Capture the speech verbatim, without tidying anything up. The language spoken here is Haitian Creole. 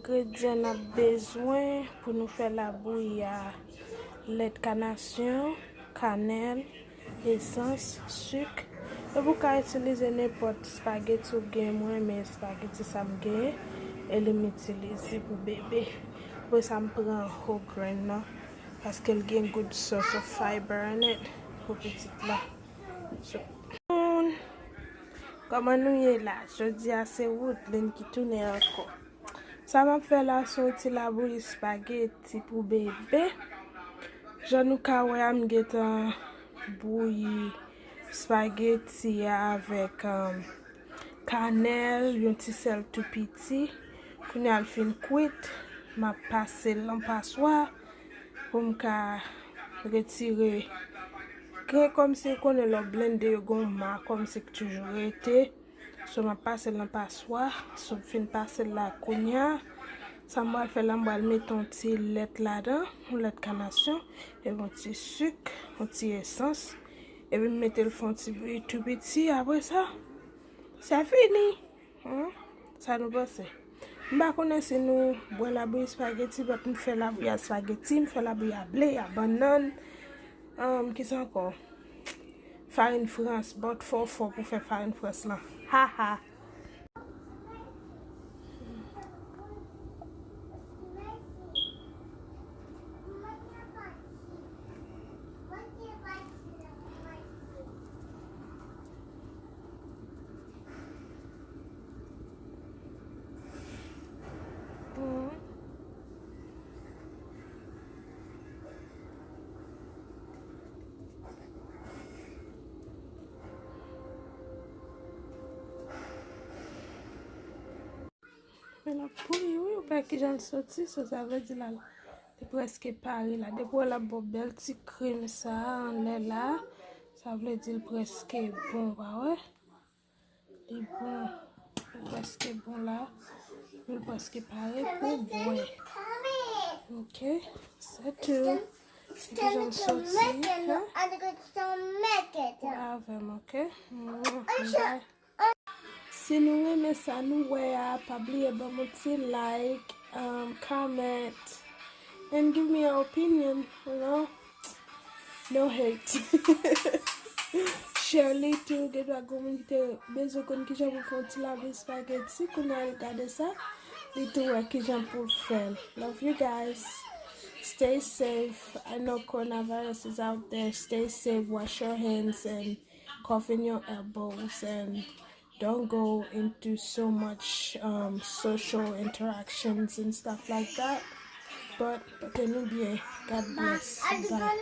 Engredyan n ap bezwen pou nou fè labouyi a: lèt kanasyon, kanèl, esans, sik. Epi ou ka itilize nenpòt espageti ou gen. Mwen renmen espageti sa m genyen, e li m itilize pou bebe. Apre sa, m pran whole grain nan, paske l gen good source of fiber in it pou pitit la. So, kòman nou ye la? Jodi a se Woodline ki tounen ankò. Sa m ap fè la se yon ti labouyi espageti pou bebe. Jan nou ka wè a, m gentan bouyi espageti a avèk, um, kanèl, yon ti sèl tou piti. Kounye a l fin kwit, m ap pase l nan paswa pou m ka retire grenn, kòmsi ou konnen lè w blende yo, gen yon ma kòmsi ki toujou rete. So, m ap pase l nan paswa. So, m fin pase l la kounye a. Sa m pral fè la, m pral mete yon ti lèt ladan, yon lèt kanasyon, epi yon ti sik, yon ti esans. Epi m mete l fè yon ti bouyi tou piti. Apre sa, se fini. Hmm? Sa nou panse? M pa konnen si nou bwè labouyi espageti, but m fè labouyi a espageti, m fè labouyi a ble, a bannann. Um, kisa ankò? Farin frans, but fò w fò pou fè farin frans lan. Ha, ha. Bon. Men l ap bouyi, wi, ou wè kijan l soti, so sa vle di la, li prèske pare la. Depi w wè l ap ba w bèl ti krim sa a anlè la, sa vle di l prèske bon, ou pa wè? Li bon, li prèske bon la. Li prèske pare pou bwè. Ok, se tou. Se kijan l soti, hein? Ou avè m, ok? Mwah, bye. Si nou renmen sa nou wè a, pa bliye ban m yon ti like, um, comment, and give me your opinion, you know? No hate. Share li tou, gen dwa gen moun ki te bezwen konn kijan pou fè yon ti labouyi espageti, kounye a l gade sa, li tou wè kijan pou fè l. Love you guys. Stay safe. I know coronavirus is out there. Stay safe. Wash your hands and cough in your elbows and don't go into so much, um, social interactions and stuff like that. But, pote nou byen. God bless. Bye.